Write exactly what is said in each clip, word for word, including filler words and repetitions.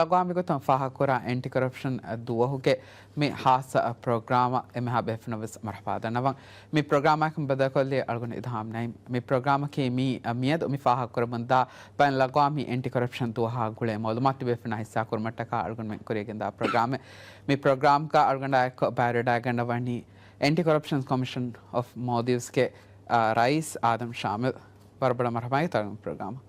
ލަގާމި ގޮތުން ފާހަގަކުރާ އެންޓި ކޮރަޕްޝަން ދުވަހުގެ މި ހާއްސަ ޕްރޮގްރާމަށް އެންމެހާ ބޭފުޅުން ވެސް މަރުޙަބާ ދަންނަވަން. މި ޕްރޮގްރާމާއެކު ބައްދަލުކޮށްލީ އަޅުގަނޑު އިލްހާމް ނައީމް. މި ޕްރޮގްރާމަކީ މި މިއަދު މި ފާހަގަކުރަމުންދާ ބައިނަލްއަގްވާމީ އެންޓި ކޮރަޕްޝަން ދުވަހާ ގުޅޭ މައުލޫމާތު ބޭފުޅުންނާ ހިއްސާކުރުމަށްޓަކާ އަޅުގަނޑުމެން ކުރިއަށްގެންދާ ޕްރޮގްރާމެއް. މި ޕްރޮގްރާމްގަ އަޅުގަނޑާއެކު ބައިވެރިވެވަޑައި ގަންނަވަނީ އެންޓި ކޮރަޕްޝަން ކޮމިޝަން އޮފް މޯލްޑިވްސްގެ، އާ، ރައީސް އާދަމް ޝާމިލް. ވަރަށް ބޮޑަށް މަރުޙަބާ ތަޅުން ޕްރޮގްރާމަށް.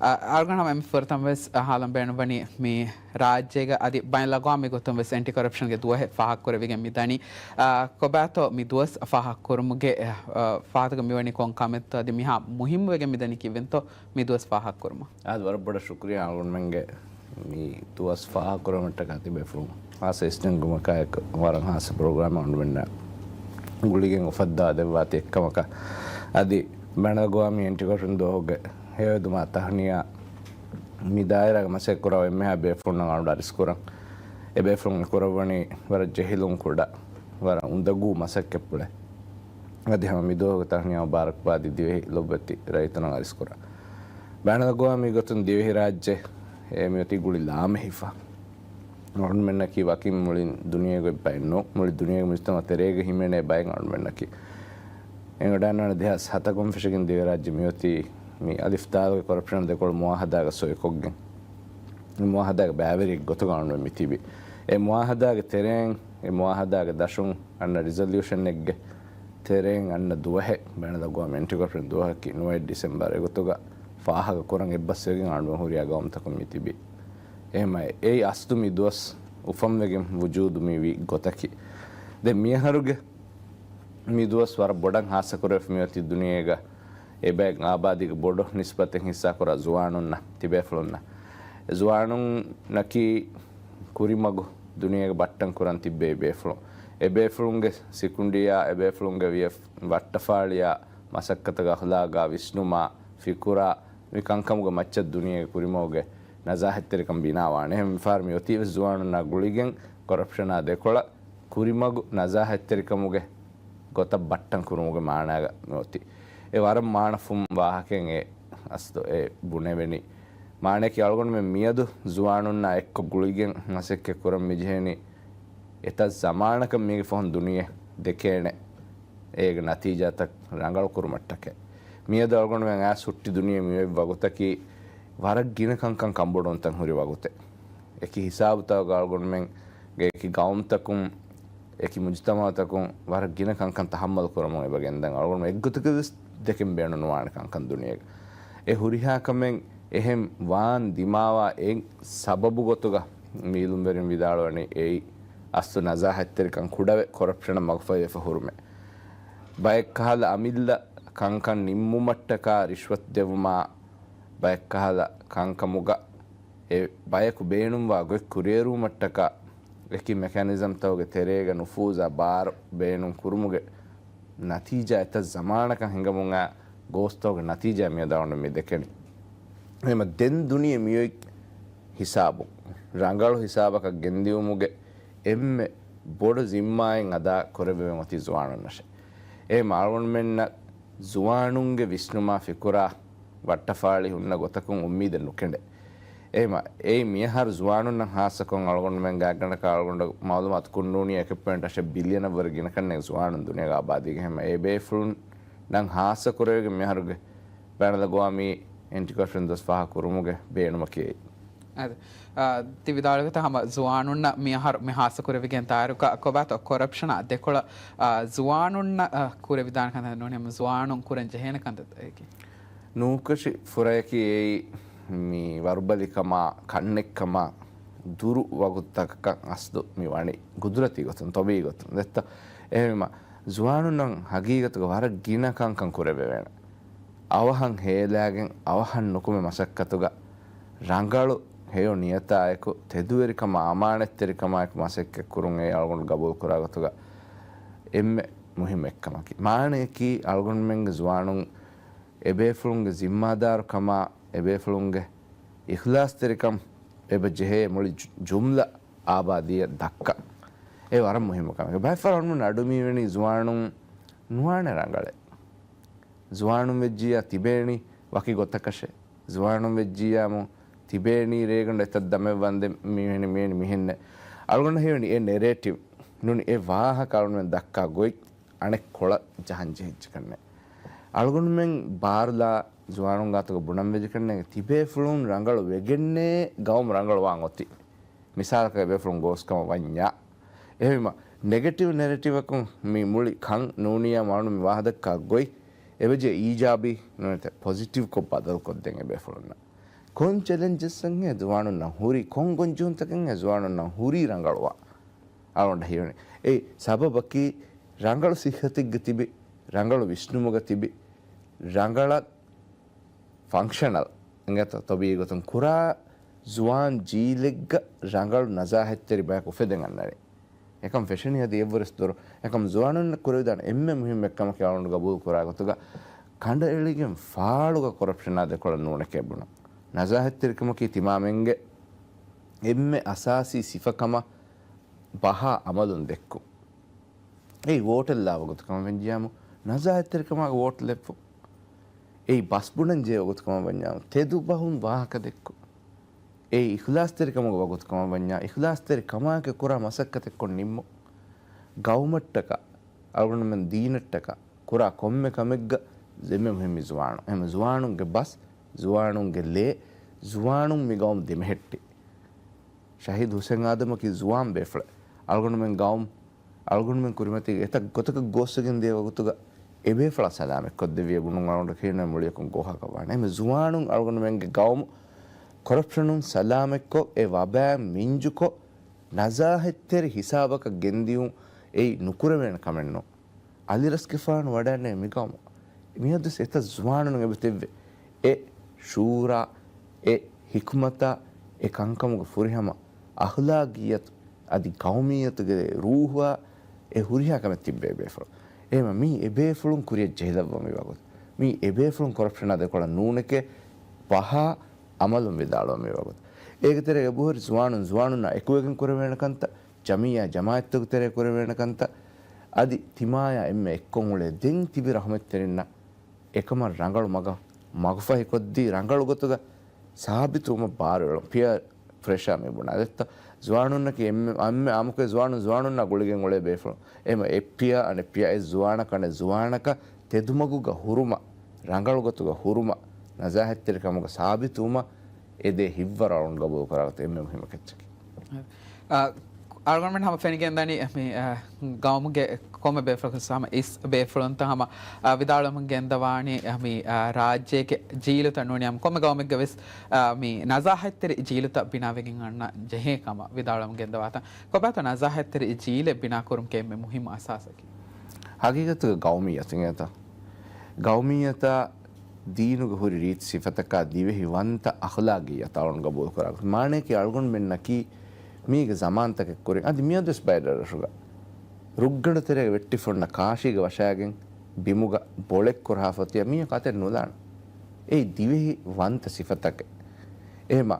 އަ، އަޅުގަނޑު ހަމަ އެންމެ ފުރަތަމަ ވެސް، އަ، ހާލަން ބޭނުންވަނީ މި ރާއްޖޭގަ އަދި ބައިނަލްއަގްވާމީ ގޮތުން ވެސް އެންޓި ކޮރަޕްޝަންގެ ދުވަހެއް ފާހަގަކުރެވިގެން މިދަނީ. އަ، ކޮބާތޯ މި ދުވަސް ފާހަގަކުރުމުގެ، އަ، ފާހަގަ މިވަނީ ކޮން ކަމެއްތޯ އަދި މިހާ މުހިއްމުވެގެން މިދަނީ ކީއްވެންތޯ މި ދުވަސް ފާހަގަކުރުމަށް؟ އާދެ، ވަރަށް ބޮޑަށް ޝުކުރިއްޔާ އަޅުގަނޑުމެންގެ މި ދުވަސް ފާހަގަކުރުމަށްޓަކާ ތިބޭފުޅުން ހާއްސަ އިސްނެންގުމަކާއެކު ވަރަށް ހާއްސަ ޕްރޮގްރާމެއް އަޅުގަނޑުމެންނަށް ގުޅިގެން އުފައްދާ ދެއްވާތީ އެއްކަމަކަށް. އަދި ބައިނަލްއަގްވާމީ އެންޓި ކޮރަޕްޝަން ދުވަހުގެ ހެޔޮއެދުމާ ތަހުނިޔާ މި ދާއިރާގެ މަސައްކަތް ކުރާ އެންމެހާ ބޭފުޅުންނަށް އަޅުގަނޑު އަރިސްކުރަން. އެ ބޭފުޅުން އެކުރައްވަނީ ވަރަށް ޖެހިލުން ކުޑަ، ވަރަށް އުނދަގޫ މަސައްކަތްޕުޅެއް. އަދި ހަމަ މި ދުވަހުގެ ތަހުނިޔާ މުބާރަކްބާދީ ދިވެހި ލޮބުވެތި ރައްޔިތުންނަށް އަރިސްކުރަން. ބައިނަލްއަގްވާމީ ގޮތުން ދިވެހިރާއްޖެ އެ މިއޮތީ ގުޅި ލާމެހިފަ. އަޅުގަނޑުމެންނަކީ ވަކިން މުޅި ދުނިޔޭގެ އޮތް ބައެއް ނޫން. މުޅި ދުނިޔޭގެ މުޖުތަމަޢު ތެރޭގަ ހިމެނޭ ބައެއް އަޅުގަނޑުމެންނަކީ. އެނގިވަޑައިގަންނަވާނެ ދެހާސް ހަތަކުން ފެށިގެން ދިވެހިރާއްޖެ މިއޮތީ މި އަލިފް ދާލުގެ ކޮރަޕްޝަން ދެކޮޅު މުއާހަދާގަ ސޮއިކޮށްގެން. މި މުއާހަދާގެ ބައިވެރިއެއް ގޮތުގަ އަޅުގަނޑުމެން މި ތިބީ. އެ މުއާހަދާގެ ތެރެއިން، އެ މުއާހަދާގެ ދަށުން އަންނަ ރިޒޮލިއުޝަނެއްގެ ތެރެއިން އަންނަ ދުވަހެއް ބައިނަލްއަގްވާމީ އެންޓި ކޮރަޕްޝަން ދުވަހަކީ ނުވައެއް ޑިސެމްބަރ އެގޮތުގަ ފާހަގަކުރަން އެއްބަސްވެގެން އަޅުގަނޑު ހުރިހާ ގައުމުތަކުން މި ތިބީ. އެހެންމަ އެއީ އަސްލު މި ދުވަސް އުފަންވެގެން ވުޖޫދު މި ވީ ގޮތަކީ. ދެން މިއަހަރުގެ މި ދުވަސް ވަރަށް ބޮޑަށް ހާއްސަކުރެވިފަ މިއޮތީ ދުނިޔޭގަ އެބައި އާބާދީގެ ބޮޑު ނިސްބަތެއް ހިއްސާކުރާ ޒުވާނުންނަށް، ތިބޭފުޅުންނަށް. ޒުވާނުންނަކީ ކުރިމަގު ދުނިޔޭގަ ބައްޓަން ކުރަން ތިއްބެވި ބޭފުޅުން. އެބޭފުޅުންގެ ސިކުނޑިއާ، އެބޭފުޅުންގެ ވިޔަ ވައްޓަފާޅިއާ، މަސައްކަތުގެ އަޚްލާގާ، ވިސްނުމާ، ފިކުރާ، މި ކަންކަމުގެ މައްޗަށް ދުނިޔޭގެ ކުރިމަގުގެ ނަޒާހަތްތެރިކަން ބިނާވާނެ. އެހެން މިފަހަރު މި އޮތީވެސް ޒުވާނުންނާ ގުޅިގެން ކޮރަޕްޝަނާ ދެކޮޅަށް ކުރިމަގު ނަޒާހަތްތެރިކަމުގެ ގޮތަށް ބައްޓަން ކުރުމުގެ މާނާގަ މިއޮތީ. އެ ވަރަށް މާނަފުން ވާހަކައެއް އެ އަސްލު އެ ބުނެވެނީ. މާނައަކީ އަޅުގަނޑުމެން މިއަދު ޒުވާނުންނާ އެއްކޮށް ގުޅިގެން މަސައްކަތް ކުރަން މިޖެހެނީ އެތައް ޒަމާނަކަށް މީގެ ފަހުން ދުނިޔެ ދެކޭނެ އޭގެ ނަތީޖާތައް ރަނގަޅު ކުރުމަށްޓަކައި. މިއަދު އަޅުގަނޑުމެން އައިސް ހުއްޓި ދުނިޔެ މިއޮތް ވަގުތަކީ ވަރަށް ގިނަ ކަންކަން ކަންބޮޑުވުންތައް ހުރި ވަގުތެއް. އެކި ހިސާބުތަކުގަ އަޅުގަނޑުމެންގެ އެކި ގައުމުތަކުން، އެކި މުޖުތަމަޢުތަކުން ވަރަށް ގިނަ ކަންކަން ތަޙައްމަލު ކުރަމުން އެބަ ގެންދަން. އަޅުގަނޑު އެއްގޮތަކަށް ވެސް ދެކެން ބޭނުންވާނެ ކަންކަން ދުނިޔޭގަ. އެ ހުރިހާ ކަމެއް އެހެން ވާން ދިމާވާ އެއް ސަބަބު ގޮތުގަ މީލުންވެރިން ވިދާޅުވަނީ އެއީ އަސްލު ނަޒާހަތްތެރިކަން ކުޑަވެ ކޮރަޕްޝަނަށް މަގުފަހިވެފަ ހުރުމެއް. ބައެއްކަހަލަ އަމިއްލަ ކަންކަން ނިންމުމަށްޓަކާ ރިޝްވަތު ދެވުމާ، ބައެއްކަހަލަ ކަންކަމުގަ އެ ބަޔަކު ބޭނުންވާ ގޮތް ކުރިއެރުވުމަށްޓަކާ އެކި މެކަނިޒަމްތަކުގެ ތެރޭގަ ނުފޫޒާ ބާރު ބޭނުން ކުރުމުގެ ނަތީޖާ އެތައް ޒަމާނަކަށް ހިނގަމުން އާ ގޯސްތަކުގެ ނަތީޖާ މިއަދު އަޅުގަނޑު މި ދެކެނީ. އެހެންމަ ދެން ދުނިޔެ މިއޮތް ހިސާބު، ރަނގަޅު ހިސާބަކަށް ގެންދިއުމުގެ އެންމެ ބޮޑު ޒިންމާއެއް އަދާ ކުރެވެމެން އޮތީ ޒުވާނުންނަށެ. އެހެންމަ އަޅުގަނޑުމެންނަށް ޒުވާނުންގެ ވިސްނުމާ ފިކުރާ ވައްޓަފާޅި ހުންނަ ގޮތަކުން އުއްމީދެއް ނުކެނޑޭ. އެހެންމަ އެއީ މިއަހަރު ޒުވާނުންނަށް ހާއްސަކޮށް އަޅުގަނޑުމެން ގާތްގަނޑަކަށް އަޅުގަނޑަށް މައުލޫމާތު ކުންނޫނީ އެކެއް ޕޮއިންޓް އަށެއް ބިލިއަނަށްވުރެ ގިނަ ކަންނޭނގެ ޒުވާނުން ދުނިޔޭގަ އާބާދީގަ. އެހެންމަ އެ ބޭފުޅުންނަށް ހާއްސަ ކުރެވިގެން މިއަހަރުގެ ބައިނަލްއަގްވާމީ އެންޓި ކޮރަޕްޝަން ދުވަސް ފާހަގަ ކުރުމުގެ ބޭނުމަކީ އެއީ. އާދެ، އާ، ތި ވިދާޅުވިގޮތަށް ހަމަ ޒުވާނުންނަށް މިއަހަރު މި ހާއްސަ ކުރެވިގެން ދާއިރުގަ ކޮބާތޯ ކޮރަޕްޝަނާ ދެކޮޅަށް، އާ، ޒުވާނުންނަށް، އާ، ކުރެވިދާނެ ކަންތައް ނޫނީ ހަމަ ޒުވާނުން ކުރަން ޖެހޭނެ ކަންތައްތަކަކީ؟ ނުކަށި ފުރަޔަކީ އެއީ މި ވަރުބަލިކަމާ، ކަންނެއްކަމާ ދުރު ވަގުތުތަކަކަށް އަސްލު މި ވަނީ ގުދުރަތީ ގޮތުން، ޠަބީޢީ ގޮތުން. ދެއްތޯ؟ އެހެންވީމަ ޒުވާނުންނަށް ހަގީގަތުގަ ވަރަށް ގިނަ ކަންކަން ކުރެވެވޭނެ. އަވަހަށް ހޭލާގެން އަވަހަށް ނުކުމެ މަސައްކަތުގަ ރަނގަޅު ހެޔޮ ނިޔަތާއެކު، ތެދުވެރިކަމާ، އަމާނަތްތެރިކަމާއެކު މަސައްކަތް ކުރުން އެއީ އަޅުގަނޑު ގަބޫލު ކުރާ ގޮތުގަ އެންމެ މުހިއްމު އެއްކަމަކީ. މާނަޔަކީ އަޅުގަނޑުމެންގެ ޒުވާނުން އެބޭފުޅުންގެ ޒިންމާދާރުކަމާ، އެބޭފުޅުންގެ އިޚްލާޞްތެރިކަން އެބަ ޖެހޭ މުޅި ޖު-، ޖުމްލަ އާބާދީއަށް ދައްކަން. އެ ވަރަށް މުހިއްމު ކަމެއް. ބައެއް ފަހަރު އަޑު މިވެނީ ޒުވާނުން ނުވާނެ ރަނގަޅެއް. ޒުވާނުން ވެއްޖިއްޔާ ތިބޭނީ ވަކި ގޮތަކަށެ. ޒުވާނުން ވެއްޖިއްޔާމު ތިބޭނީ ރޭގަނޑު އެތައް ދަމެއް ވަންދެން މިވެނި މިވެނި މިހެންނެއް. އަޅުގަނޑަށް ހީވަނީ އެ ނެރޭޓިވް ނޫނީ އެ ވާހަކަ އަޅުގަނޑުމެން ދައްކާ ގޮތް އަނެއްކޮޅަށް ޖަހަން ޖެހިއްޖެ ކަންނޭ. އަޅުގަނޑުމެން ބާރުލާ ޒުވާނުން ގާތުގަ ބުނަން ވެއްޖެ ކަންނޭ ތިބޭފުޅުން ރަނގަޅު ވެގެންނޭ ގައުމު ރަނގަޅުވާން އޮތީ. މިސާލަކަށް އެބޭފުޅުން ގޯސްކަމަށް ވަންޏާ. އެހެންވީމަ ނެގެޓިވް ނެރެޓިވަކުން މި މުޅި ކަން ނޫނިއްޔާ މަނު މި ވާހަކަ ދައްކާ ގޮތް އެބަޖެ އީޖާބީ ނޫނެތެ ޕޮޒިޓިވްކޮށް ބަދަލުކޮށްދޭން އެބޭފުޅުންނަށް. ކޮން ޗެލެންޖެސްއެއްހޭ ޒުވާނުންނަށް ހުރީ، ކޮން ގޮންޖެހުންތަކެއްހޭ ޒުވާނުންނަށް ހުރީ ރަނގަޅުވާ؟ އަޅުގަނޑަށް ހީވަނީ އެއީ ސަބަބަކީ ރަނގަޅު ސިއްހަތެއްގަ ތިބި، ރަނގަޅު ވިސްނުމުގަ ތިބި، ރަނގަޅަށް ފަންކްޝަނަލް އިނގޭތޯ ތަބީޢީ ގޮތުން ކުރާ ޒުވާން ޖީލެއްގަ ރަނގަޅު ނަޒާހަތްތެރި ބަޔަކު އުފެދެން އަންނަނީ. އެކަން ފެށެނީ އަދި އެއްވުރެސް ދުރު. އެކަމް ޒުވާނުންނަށް ކުރެވިދާނެ އެންމެ މުހިއްމު އެއްކަމަކީ އަޅުގަނޑު ގަބޫލު ކުރާ ގޮތުގަ ކަނޑައެޅިގެން ފާޅުގަ ކޮރަޕްޝަނާ ދެކޮޅަށް ނޫނެކޭ ބުނުން. ނަޒާހަތްތެރިކަމަކީ ތިމާމެންގެ އެންމެ އަސާސީ ސިފަކަމަށް ބަހާ އަމަލުން ދެއްކުން. އެއީ ވޯޓެއްލާ ވަގުތު ކަމަށް ވެއްޖިއްޔާމު ނަޒާހަތްތެރިކަމާގެ ވޯޓް ލެއްވުން. އެއީ ބަސް ބުނަން ޖެހޭ ވަގުތު ކަމަށް ވަންޏާމު ތެދު ބަހުން ވާހަކަ ދެއްކުން. އެއީ އިޚްލާޞްތެރިކަމުގެ ވަގުތު ކަމަށް ވަންޏާ އިޚްލާޞްތެރި ކަމާއެކު ކުރާ މަސައްކަތެއްކޮށް ނިންމުން. ގައުމަށްޓަކާ، އަޅުގަނޑުމެން ދީނަށްޓަކާ ކުރާ ކޮންމެ ކަމެއްގަ އެންމެ މުހިއްމީ ޒުވާނުން. އެހެން ޒުވާނުންގެ ބަސް، ޒުވާނުންގެ ލޭ، ޒުވާނުން މި ގައުމު ދެމެހެއްޓި. ޝަހީދު ހުސެން އާދަމަކީ ޒުވާން ބޭފުޅެއް. އަޅުގަނޑުމެން ގައުމު، އަޅުގަނޑުމެން ކުރިމަތީގެ އެތައް ގޮތަކަށް ގޯސްވެގެން ދިޔަ ވަގުތުގަ އެބޭފުޅާ ސަލާމަތްކޮށްދެއްވިޔަ ބުނުން އަޅުގަނޑަށް ކިޔުނަ މުޅިއަކުން ގޯހަކަށް ވާނެ. އެހެން ޒުވާނުން އަޅުގަނޑުމެންގެ ގައުމު ކޮރަޕްޝަނުން ސަލާމަތްކޮށް، އެ ވަބާއިން މިންޖުކޮށް، ނަޒާހަތްތެރި ހިސާބަކަށް ގެންދިޔުން އެއީ ނުކުރެވޭނެ ކަމެއް ނޫން. އަލިރަސްގެފާނު ވަޑައިގެންނެވި މި ގައުމު. މިއަދުވެސް އެތައް ޒުވާނުން އެބަތިއްބެވި. އެ ޝޫރާ، އެ ޙިކްމަތާ، އެ ކަންކަމުގެ ފުރިހަމަ އަޚްލާޤިއްޔަތު އަދި ޤައުމިއްޔަތުގެ ރޫޙާ އެ ހުރިހާ ކަމެއް ތިއްބެވި ބޭފުޅުން. އެހެންވީމަ މީ އެބޭފުޅުން ކުރިއަށް ޖެހިލައްވަމު މި ވަގުތު. މީ އެބޭފުޅުން ކޮރަޕްޝަނާ ދެކޮޅަށް ނޫނެކޭ ބަހާ އަމަލުން ވިދާޅުވަމު މި ވަގުތު. އޭގެ ތެރޭގަ އެބަހުރި ޒުވާނުން ޒުވާނުންނާ އެކުވެގެން ކުރެވޭނެ ކަންތައް، ޖަމިއްޔާ ޖަމާޢަތްތަކުގެ ތެރޭ ކުރެވޭނެ ކަންތައް، އަދި ތިމާޔާ އެންމެ އެއްކޮށް އުޅޭ ދެން ތިބި ރަޙުމަތްތެރިންނަށް އެކަމަށް ރަނގަޅު މަގަށް މަގުފަހިކޮށްދީ، ރަނގަޅު ގޮތުގަ ސާބިތުވުމަށް ބާރުއެޅުން. ޕިއާ ޕްރެޝާ މި ބުނާ ދެއްތަ؟ ޒުވާނުންނަކީ އެންމެ، އެންމެ އާއްމުކޮށް ޒުވާނުން، ޒުވާނުންނާ ގުޅިގެން އުޅޭ ބޭފުޅުން. އެހެންވީމަ އެއްޕިޔާ އަނެއްޕިޔާ އެއް ޒުވާނަކަށް އަނެއް ޒުވާނަކަށް ތެދުމަގުގަ ހުރުމަށް، ރަނގަޅު ގޮތުގަ ހުރުމަށް، ނަޒާހަތްތެރިކަމުގަ ސާބިތުވުމަށް އެދޭ ހިތްވަރު އަޅުގަނޑު ގަބޫލުކުރާ ގޮތަށް އެންމެ މުހިއްމު ކައްޗަކީ. އަ، އަޅުގަނޑުމެން ހަމަ ފެނިގެންދަނީ މި، އަ، ގައުމުގެ ކޮންމެ ބޭފުޅަކު ހަމަ އިސް ބޭފުޅުންތައް ހަމަ، އަ، ވިދާޅުވަމުން ގެންދަވާނީ، އަ، މި، އަ، ރާއްޖޭގެ ޖީލުތައް ނޫނީ ހަމަ ކޮންމެ ގައުމެއްގަ ވެސް، އަ، މި ނަޒާހަތްތެރި ޖީލުތައް ބިނާވެގެން އަންނަ ޖެހޭ ކަމަށް ވިދާޅުވަމުން ގެންދަވާތަން. ކޮބާތޯ ނަޒާހަތްތެރި ޖީލެއް ބިނާކުރުމުގެ އެންމެ މުހިއްމު އަސާސަކީ؟ ހަގީގަތުގަ ގައުމިއްޔަތު އިނގޭތަ؟ ގައުމިއްޔަތާ ދީނުގަ ހުރި ރީތި ސިފަތަކާ ދިވެހި ވަންތަ އަޚްލާޤިއްޔަތާ އަޅުގަނޑު ގަބޫލުކުރާ ގޮތުން. މާނައަކީ އަޅުގަނޑުމެންނަކީ މީގެ ޒަމާންތަކެއް ކުރިން އަދި މިއަދުވެސް ބައެއް ރަށްރަށުގަ ރުއްގަނޑު ތެރޭގަ ވެއްޓިފަ އޮންނަ ކާށީގެ ވަށާގެން ބިމުގަ ބޮޅެއް ކުރަހާފަ އޮތިއްޔާ މީހަކު އަތެއް ނުލާނެ. އެއީ ދިވެހި ވަންތަ ސިފަތަކެއް. އެހެންވީމަ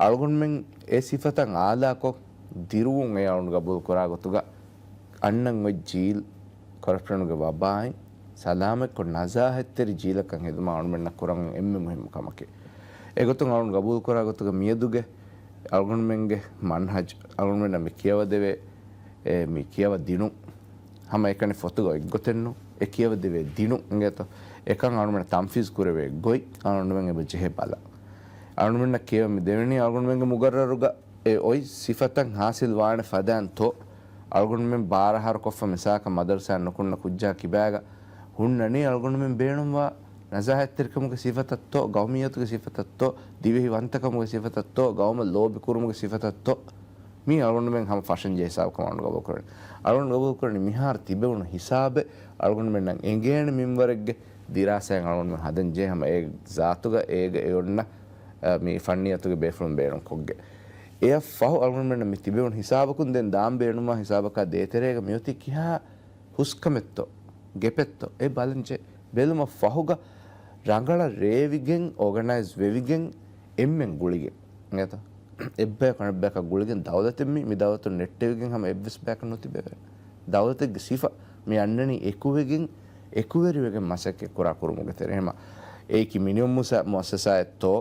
އަޅުގަނޑުމެން އެ ސިފަތައް އާލާކޮށް ދިރުވުން އެ އަޅުގަނޑު ގަބޫލު ކުރާ ގޮތުގަ އަންނަން އޮތް ޖީލް ކޮރަޕްޝަނުގެ ވަބާއިން ސަލާމަތްކޮށް ނަޒާހަތްތެރި ޖީލަކަށް ހެދުމަށް އަޅުގަނޑުމެންނަށް ކުރަން އެންމެ މުހިއްމު ކަމަކީ. އެގޮތުން އަޅުގަނޑު ގަބޫލު ކުރާ ގޮތުގަ މިއަދުގެ އަޅުގަނޑުމެންގެ މަންހަޖު، އަޅުގަނޑުމެންނަށް މި ކިޔަވަދެވޭ، އެ، މި ކިޔަވަދިނުން ހަމަ އެކަނި ފޮތުގަ އެއްގޮތެއްނު، އެ ކިޔަވަދެވޭ ދިނުން އިނގޭތޯ، އެކަން އަޅުގަނޑުމެން ތަންފީޒު ކުރެވޭ ގޮތް އަޅުގަނޑުމެން އެބަ ޖެހޭ ބަލަން. އަޅުގަނޑުމެންނަށް ކިޔަވަން މި ދެވެނީ އަޅުގަނޑުމެންގެ މުގައްރަރުގަ އެ އޮތް ސިފަތައް ހާސިލް ވާނެ ފަދައިންތޯ، އަޅުގަނޑުމެން ބާރަ އަހަރު ކޮށްފަ މިސާލަކަށް މަދަރުސާއަށް ނުކުންނަ ކުއްޖާ ކިބާގަ ހުންނަނީ އަޅުގަނޑުމެން ބޭނުންވާ ނަޒާހަތްތެރިކަމުގެ ސިފަތައްތޯ، ގައުމިއްޔަތުގެ ސިފަތައްތޯ، ދިވެހި ވަންތަކަމުގެ ސިފަތައްތޯ، ގައުމަށް ލޯބިކުރުމުގެ ސިފަތައްތޯ، މީ އަޅުގަނޑުމެން ހަމަ ފަށަންޖެހޭ ހިސާބަކަށް އަޅުގަނޑު ގަބޫލުކުރަނީ. އަޅުގަނޑު ގަބޫލުކުރަނީ މިހާރު ތިބެވުނު ހިސާބެއް އަޅުގަނޑުމެންނަށް އެނގޭނެ މިންވަރެއްގެ ދިރާސާއެއް އަޅުގަނޑުމެން ހަދަންޖެހޭ ހަމަ އޭގެ ޒާތުގަ އޭގަ އެ އޮންނަ، އަ، މި ފަންނިޔަތުގެ ބޭފުޅުން ބޭނުންކޮށްގެން. އެއަށް ފަހު އަޅުގަނޑުމެންނަށް މި ތިބެވުނު ހިސާބަކުން ދެން ދާން ބޭނުންވާ ހިސާބަކާ ދޭތެރޭގަ މިއޮތީ ކިހާ ހުސްކަމެއްތޯ، ގެޕެއްތޯ، އެ ބަލަންޖެ ބެލުމަށް ފަހުގަ ރަނގަޅަށް ރޭވިގެން، އޯގަނައިޒް ވެވިގެން، އެންމެން ގުޅިގެން. އިނގޭތަ؟ އެއްބަޔަކު އަނެއްބަޔަކާ ގުޅިގެން ދައުލަތެއް މި، މި ދައުލަތުން ނެއްޓެވިގެން ހަމަ އެއްވެސް ބަޔަކަށް ނުތިބެވޭ. ދައުލަތެއްގެ ސިފަ މި އަންނަނީ އެކުވެގެން، އެކުވެރިވެގެން މަސައްކަތް ކުރާ ކުރުމުގެ ތެރޭ. ހަމަ އެއީކީ މިނިވަން މުސަ-، މުއައްސަސާއެއްތޯ،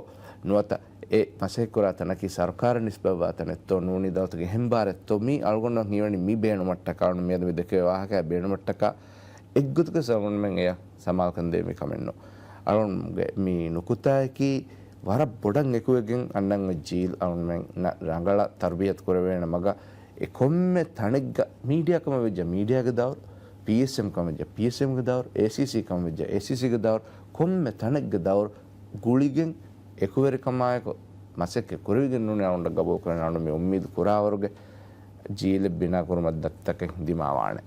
ނުވަތަ އެ މަސައްކަތްކުރާ ތަނަކީ ސަރުކާރަށް ނިސްބަތްވާ ތަނެއްތޯ ނޫނީ ދައުލަތުގެ އެހެން ބާރެއްތޯ މީ އަޅުގަނޑު ހީވަނީ މި ބޭނުމަށްޓަކާ އަޅުގަނޑު މިއަދު މި ދެކެވޭ ވާހަކައާ ބޭނުމަށްޓަކާ އެއްގޮތަކަށް އަޅުގަނޑުމެން އެޔަށް ސަމާލުކަން ދޭ މި ކަމެއްނު. އަޅުގަނޑުގެ މި ނުކުތާއަކީ ވަރަށް ބޮޑަށް އެކުވެގެން އަންނަން އޮތް ޖީލް އަޅުގަނޑުމެންނަށް ރަނގަޅަށް ތަރުބިޔަތު ކުރެވޭނެ މަގަށް އެ ކޮންމެ ތަނެއްގަ މީޑިއާ ކަމަށް ވެއްޖެ މީޑިއާގެ ދައުރު، ޕީއެސްއެމް ކަމަށް ވެއްޖެ ޕީއެސްއެމްގެ ދައުރު، އޭސީސީ ކަމަށް ވެއްޖެ އޭސީސީގެ ދައުރު، ކޮންމެ ތަނެއްގެ ދައުރު ގުޅިގެން އެކުވެރިކަމާއެކު މަސައްކަތް ކުރެވިގެން ނޫނީ އަޅުގަނޑަށް ގަބޫލުކުރަން އަޅުގަނޑު މި އުއްމީދު ކުރާވަރުގެ ޖީލެއް ބިނާކުރުމަށް ދަތިތަކެއް ދިމާވާނެ.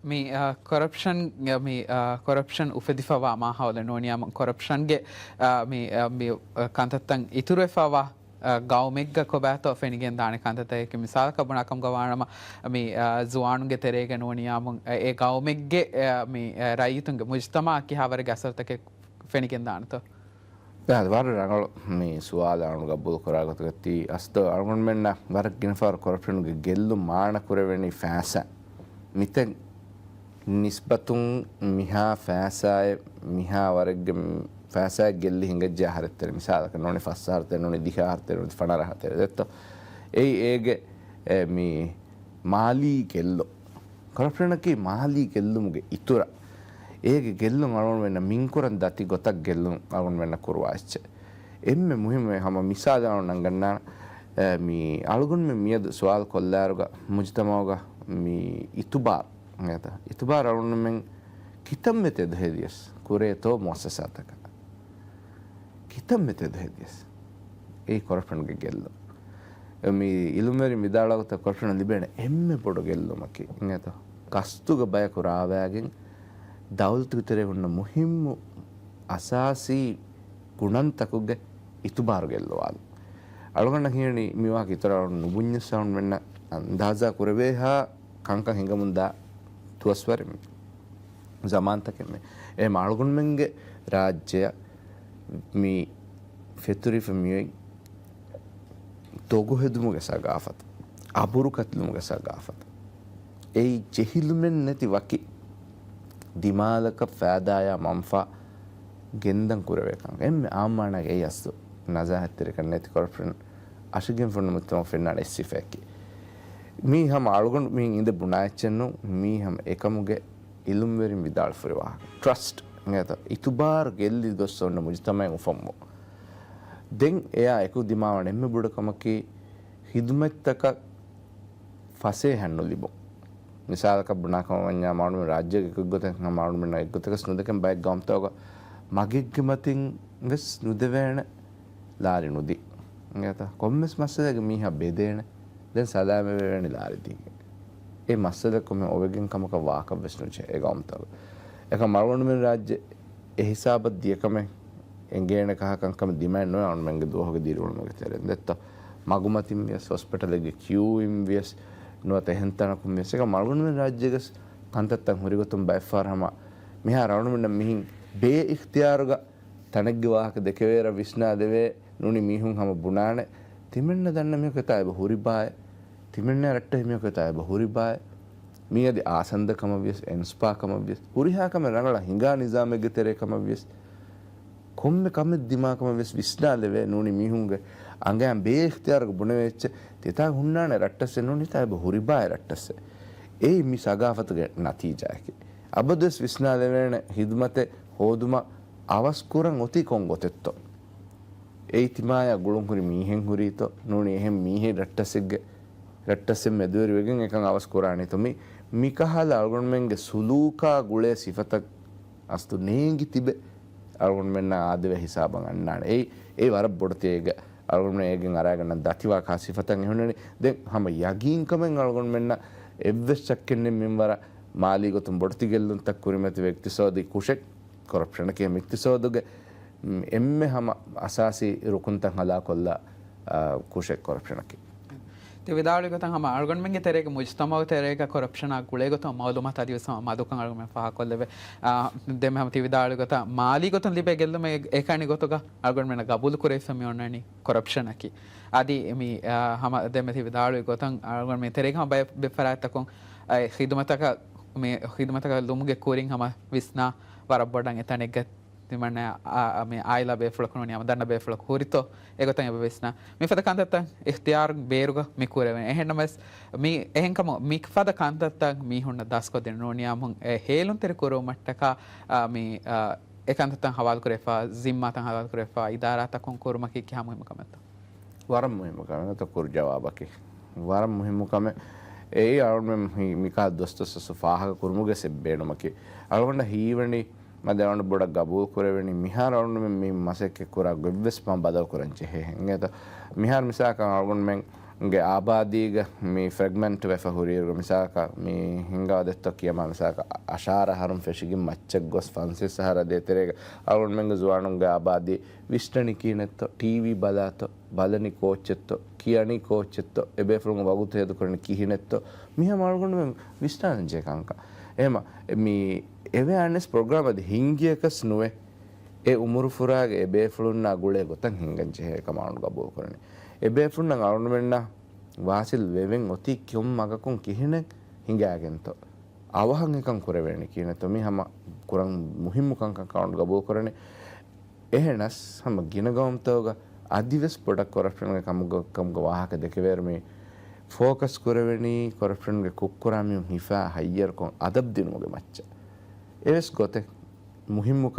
މި، އަ، ކޮރަޕްޝަން، މި، އަ، ކޮރަޕްޝަން އުފެދިފަވާ މާހައުލެއް ނޫނިއްޔާމު ކޮރަޕްޝަންގެ، އަ، މި، އަ، މި، އަ، ކަންތައްތައް އިތުރުވެފަވާ، އަ، ގައުމެއްގަ ކޮބާތޯ ފެނިގެން ދާނެ ކަންތައްތަކެއް މިސާލަކަށް ބުނާކަމުގަ ވާނަމަ، މި، އަ، ޒުވާނުންގެ ތެރޭގަ ނޫނިއްޔާމު، އަ، އެ ގައުމެއްގެ، އަ، މި، އަ، ރައްޔިތުންގެ މުޖުތަމަޢަށް ކިހާވަރެއްގެ އަސަރުތަކެއް ފެނިގެން ދާނެތޯ؟ އާދެ، ވަރަށް ރަނގަޅު މި ސުވާލު އަޅުގަނޑު ގަބޫލު ކުރާ ގޮތުގަ ތީ އަސްލު އަޅުގަނޑުމެންނަށް ވަރަށް ގިނަ ފަހަރު ކޮރަޕްޝަނުގެ ގެއްލުން މާނަ ކުރެވެނީ ފައިސާ. މިތަން ނިސްބަތުން މިހާ ފައިސާއެއް، މިހާ ވަރެއްގެ ފައިސާއެއް ގެއްލި ހިނގައްޖެ އަހަރެއްތެރެ. މިސާލަކަށް ނޫނީ ފަސް އަހަރުތެރެ، ނޫނީ ދިހަ އަހަރުތެރެ، ނޫނީ ފަނަރަ އަހަރުތެރެ ދެއްތޯ. އެއީ އޭގެ، އެ، މި މާލީ ގެއްލުން. ކޮރަޕްޝަނަކީ މާލީ ގެއްލުމުގެ އިތުރަށް. އޭގެ ގެއްލުން އަޅުގަނޑުމެންނަށް މިންކުރަން ދަތި ގޮތަށް ގެއްލުން އަޅުގަނޑުމެންނަށް ކުރުވާ އެއްޗެއް. އެންމެ މުހިއްމު ހަމަ މިސާލެއް އަޅުގަނޑު ނަންގަންނާނަން. އެ، މި އަޅުގަނޑުމެން މިއަދު ސުވާލު ކޮށްލާއިރުގަ މުޖުތަމަޢުގަ މި އިތުބާރު، އިތުބާރު އަޅުގަނޑުމެން ކިތަންމެ ތެދު ހެދިޔަސް ކުރޭތޯ މުއައްސަސާތަކަށް. ކިތަންމެ ތެދު ހެދިޔަސް. އެއީ ކޮރަޕްޝަންގެ ގެއްލުން. މި އިލުމްވެރިން ވިދާޅުވާ ގޮތަށް ކޮރަޕްޝަނަށް ލިބޭނެ އެންމެ ބޮޑު ގެއްލުމަކީ، އިނގޭތޯ؟ ގަސްތުގެ ބަޔަކު ރާވާގެން ދައުލަތުގެ ތެރޭ ހުންނަ މުހިއްމު އަސާސީ ގުނަންތަކުގެ އިތުބާރު ގެއްލުވާލުން. އަޅުގަނޑަށް ހީވަނީ މި ވާހަކަ އިތުރަށް ނުބުންޏަސް އަޅުގަނޑުމެންނަށް އަންދާޒާ ކުރެވޭހާ ކަންކަން ހިނގަމުންދާ ދުވަސްވަރެއް މި ޒަމާންތަކެއް މި. އެހެން އަޅުގަނޑުމެންގެ ރާއްޖެއަށް މި ފެތުރިފަ މިއޮތް ދޮގު ހެދުމުގެ ސަގާފަތު، އަބުރު ކަތިލުމުގެ ސަގާފަތު، އެއީ ޖެހިލުމެއް ނެތި ވަކި ދިމާލަކަށް ފައިދާޔާ މަންފާ ގެންދަން ކުރެވޭ ކަން. އެންމެ އާއްމާނަގެ އެއީ އަސްލު ނަޒާހަތްތެރިކަން ނެތި ކޮރަޕްޝަން އަށިގެން ފުންނަ މުޖުތަމަޢަށް ފެންނާނެ އެއް ސިފައަކީ. މީ ހަމަ އަޅުގަނޑު މިހެން އިނދެ ބުނާ އެއްޗެއްނޫން، މީ ހަމަ އެކަމުގެ އިލުމްވެރިން ވިދާޅުފުރި ވާހަކަ. ޓްރަސްޓް އިނގޭތަ؟ އިތުބާރު ގެއްލި ގޮސް އޮންނަ މުޖުތަމަޢެއް އުފަންވުން. ދެން އެއާ އެކު ދިމާވަން އެންމެ ބޮޑު ކަމަކީ ޚިދުމަތްތަކަށް ފަސޭހަ ނުލިބުން. މިސާލަކަށް ބުނާކަމަށް ވަންޏާ މާނުމެން ރާއްޖޭގެ އެކުގޮތެއް މާނުމެން އެއްގޮތަކަސް ނުދެކެން ބައެއް ގައުމުތަކުގަ މަގެއްގެ މަތިން ވެސް ނުދެވޭނެ ލާރި ނުދީ. އިނގޭތަ؟ ކޮންމެސް މައްސަލައެއްގަ މީހާ ބެދޭނެ. ދެން ސަލާމަތްވެވޭނެ ލާރި ދީގެން. އެ މައްސަލަ ކޮންމެ އޮވެގެން ކަމަކަށް ވާކަށް ވެސް ނުޖެހޭ އެ ގައުމުތަކުގަ. އެކަމް އަޅުގަނޑުމެން ރާއްޖެ އެ ހިސާބަށް ދިޔަކަމެއް އެނގޭނެ ކަހަލަ ކަންކަމެއް ދިމާއެއް ނުވޭ އަޅުގަނޑުމެންގެ ދުވަހުގެ ދިރިއުޅުމުގެ ތެރެއިން. ދެއްތޯ؟ މަގުމަތިން ވިޔަސް، ހޮސްޕިޓަލެއްގެ ކިއުއިން ވިޔަސް، ނުވަތަ އެހެން ތަނަކުން ވިޔަސް. އެކަމް އަޅުގަނޑުމެން ރާއްޖޭގަސް ކަންތައްތައް ހުރިގޮތުން ބައެއްފަހަރު ހަމަ މިހާރު އަޅުގަނޑުމެންނަށް މިހިން ބޭ އިޚްތިޔާރުގަ ތަނެއްގެ ވާހަކަ ދެކެވޭއިރަށް ވިސްނާދެވޭ ނޫނީ މީހުން ހަމަ ބުނާނެ، ތިމެންނަށް ދަންނަ މީހަކު އެތާ އެބަ ހުރި ބާއޭ، ތިމެންނަ ރައްޓެހި މީހަކު އެތާ އެބަ ހުރި ބާއޭ. މީ އަދި އާސަންދަ ކަމަށް ވިޔަސް، އެންސްޕާ ކަމަށް ވިޔަސް، ހުރިހާ ކަމެއް ރަނގަޅަށް ހިނގާ ނިޒާމެއްގެ ތެރޭ ކަމަށް ވިޔަސް، ކޮންމެ ކަމެއް ދިމާ ކަމަށް ވިޔަސް ވިސްނާލެވޭ ނޫނީ މީހުންގެ އަނގަޔަށް ބޭ އިޚްތިޔާރުގަ ބުނެވޭ އެއްޗެއް، ތިތާ ހުންނާނެ ރައްޓަސްއެއް ނޫނީ ތިތާ އެބަ ހުރި ބާއޭ ރައްޓަސްއެއް. އެއީ މި ސަގާފަތުގެ ނަތީޖާއަކީ. އަބަދުވެސް ވިސްނާލެވޭނެ ޚިދުމަތެއް ހޯދުމަށް އަވަސް ކުރަން އޮތީ ކޮން ގޮތެއްތޯ؟ އެއީ ތިމާޔާ ގުޅުން ހުރި މީހެއް ހުރީތޯ؟ ނޫނީ އެހެން މީހެއް ރައްޓަސެއްގެ، ރައްޓަސެއް މެދުވެރިވެގެން އެކަން އަވަސް ކުރާނީތޯ؟ މި، މިކަހަލަ އަޅުގަނޑުމެންގެ ސުލޫކާ ގުޅޭ ސިފަތައް އަސްލު ނޭނގި ތިބެ އަޅުގަނޑުމެންނަށް އާދެވޭ ހިސާބަށް އަންނާނެ. އެއީ، އެއީ ވަރަށް ބޮޑު ތެޔެއްގަ އަޅުގަނޑުމެން އޭގެން އަރާގަންނަ ދަތިވާ ކާ ސިފަތައް އެހުންނަނީ. ދެން ހަމަ ޔަގީންކަމެއް އަޅުގަނޑުމެންނަށް އެއްވެސް ޝައްކެއް ނެތް މިންވަރަށް މާލީ ގޮތުން ބޮޑުތި ގެއްލުންތައް ކުރިމަތިވެ އިޤްތިޞާދީ ކުށެއް ކޮރަޕްޝަނަކީ އެމް އިޤްތިޞާދުގެ އެންމެ ހަމަ އަސާސީ ރުކުންތައް ހަލާކޮށްލާ، އާ، ކުށެއް ކޮރަޕްޝަނަކީ. ތި ވިދާޅުވި ގޮތަށް ހަމަ އަޅުގަނޑުމެންގެ ތެރޭގަ މުޖުތަމަޢު ތެރޭގަ ކޮރަޕްޝަނާ ގުޅޭ ގޮތުން މަޢުލޫމާތު އަދިވެސް ހަމަ މަދުކަން އަޅުގަނޑުމެން ފާހަގަކޮށްލެވޭ. އާ، ދެންމެ ހަމަ ތި ވިދާޅުވި ގޮތަށް މާލީ ގޮތުން ލިބޭ ގެއްލުމެއް އެކަނި ގޮތުގަ އަޅުގަނޑުމެންނަށް ގަބޫލު ކުރެވިފަ މި އޮންނަނީ ކޮރަޕްޝަނަކީ. އަދި މި، އާ، ހަމަ ދެންމެ ތި ވިދާޅުވި ގޮތަށް އަޅުގަނޑުމެން ތެރޭގަ ހަމަ ބައެއް ފަރާތްތަކުން އައި ޚިދުމަތަކަށް، މި ޚިދުމަތަކަށް ލުމުގެ ކުރިން ހަމަ ވިސްނާ ވަރަށް ބޮޑަށް އެތަނެއްގަ ތިމަންނަ މި އާއިލާ ބޭފުޅަކު ނޫނީ ހަމަ ދަންނަ ބޭފުޅަކު ހުރިތޯ އެގޮތަށް އެބަ ވިސްނާ. މިފަދަ ކަންތައްތައް އިޚްތިޔާރު ބޭރުގަ މި ކުރެވެން. އެހެންނަމަވެސް މި އެހެންކަމު މި ފަދަ ކަންތައްތައް މީހުންނަށް ދަސްކޮށްދިނުން ނޫނީ ހަމަ ހޭލުންތެރި ކުރުވުމަށްޓަކާ މި އެ ކަންތައްތައް ހަވާލުކުރެފާ، ޒިންމާތައް ހަވާލުކުރެފާ، އިދާރާތަކުން ކުރުމަކީ ކިހާ މުހިއްމު ކަމެއްތޯ؟ ވަރަށް މުހިއްމު ކަމެއް ނުތަ ކުރު ޖަވާބަކީ. ވަރަށް މުހިއްމު ކަމެއް. އެއީ އަޅުގަނޑުމެން މި-، މިކާ ދޮސްދޮސް ފާހަގަ ކުރުމުގެ ސެއް ބޭނުމަކީ. އަޅުގަނޑަށް ހީވަނީ މަދެ އަޅުގަނޑު ބޮޑަށް ގަބޫލު ކުރެވެނީ މިހާރު އަޅުގަނޑުމެން މި މަސައްކަތް ކުރާ ގޮތްވެސް މަ ބަދަލު ކުރަން ޖެހޭ ހެން. އެތަ މިހާރު މިސާކަށް އަޅުގަނޑުމެންގެ އާބާދީގަ މި ފްރެގްމެންޓް ވެފަ ހުރިއިރު މިސާކަށް މި ހިނގާ ދެއްތޯ ކިޔަމާ މިސާކަށް އަށާރަ އަހަރުން ފެށިގެން މައްޗަށް ގޮސް ފަންސަވީސް އަހަރާ ދޭތެރޭގަ އަޅުގަނޑުމެންގެ ޒުވާނުންގެ އާބާދީ ވިސްނަނީ ކިހިނެއްތޯ، ޓީވީ ބަލާތޯ، ބަލަނީ ކޯއްޗެއްތޯ، ކިޔަނީ ކޯއްޗެއްތޯ، އެބޭފުޅުން ވަގުތު ހޭދަކުރަނީ ކިހިނެއްތޯ، މިހާ އަޅުގަނޑުމެން ވިސްނާލަން ޖެހޭ ކަންކަން. އެހެމަ މި އެވެއާނެސް ޕްރޮގްރާމް އަދި ހިންގިޔަކަސް ނުވެ، އެ އުމުރުފުރާގެ އެބޭފުޅުންނާ ގުޅޭ ގޮތަށް ހިންގަން ޖެހޭ ކަމަށް އަޅުގަނޑު ގަބޫލު ކުރަނީ. އެބޭފުޅުންނަށް އަޅުގަނޑުމެންނާ ވާސިލް ވެވެން އޮތީ ކޮން މަގަކުން ކިހިނެއް ހިނގާގެންތޯ؟ އަވަހަށް އެކަން ކުރެވޭނެ ކިހިނެއްތޯ؟ މި ހަމަ ކުރަން މުހިއްމު ކަންކަން އަޅުގަނޑު ގަބޫލު ކުރަނީ. އެހެނަސް ހަމަ ގިނަ ގައުމުތަކުގަ އަދިވެސް ބޮޑަށް ކޮރަޕްޝަންގެ ކަމުގަ، ކަމުގަ ވާހަކަ ދެކެވޭއިރު މި ފޯކަސް ކުރެވެނީ ކޮރަޕްޝަންގެ ކުށްކުރާ މީހުން ހިފާ ހައްޔަރުކޮށް އަދަބު ދިނުމުގެ މައްޗަށް. އެވެސް ގޮތެއް މުހިއްމު ކަމެއް.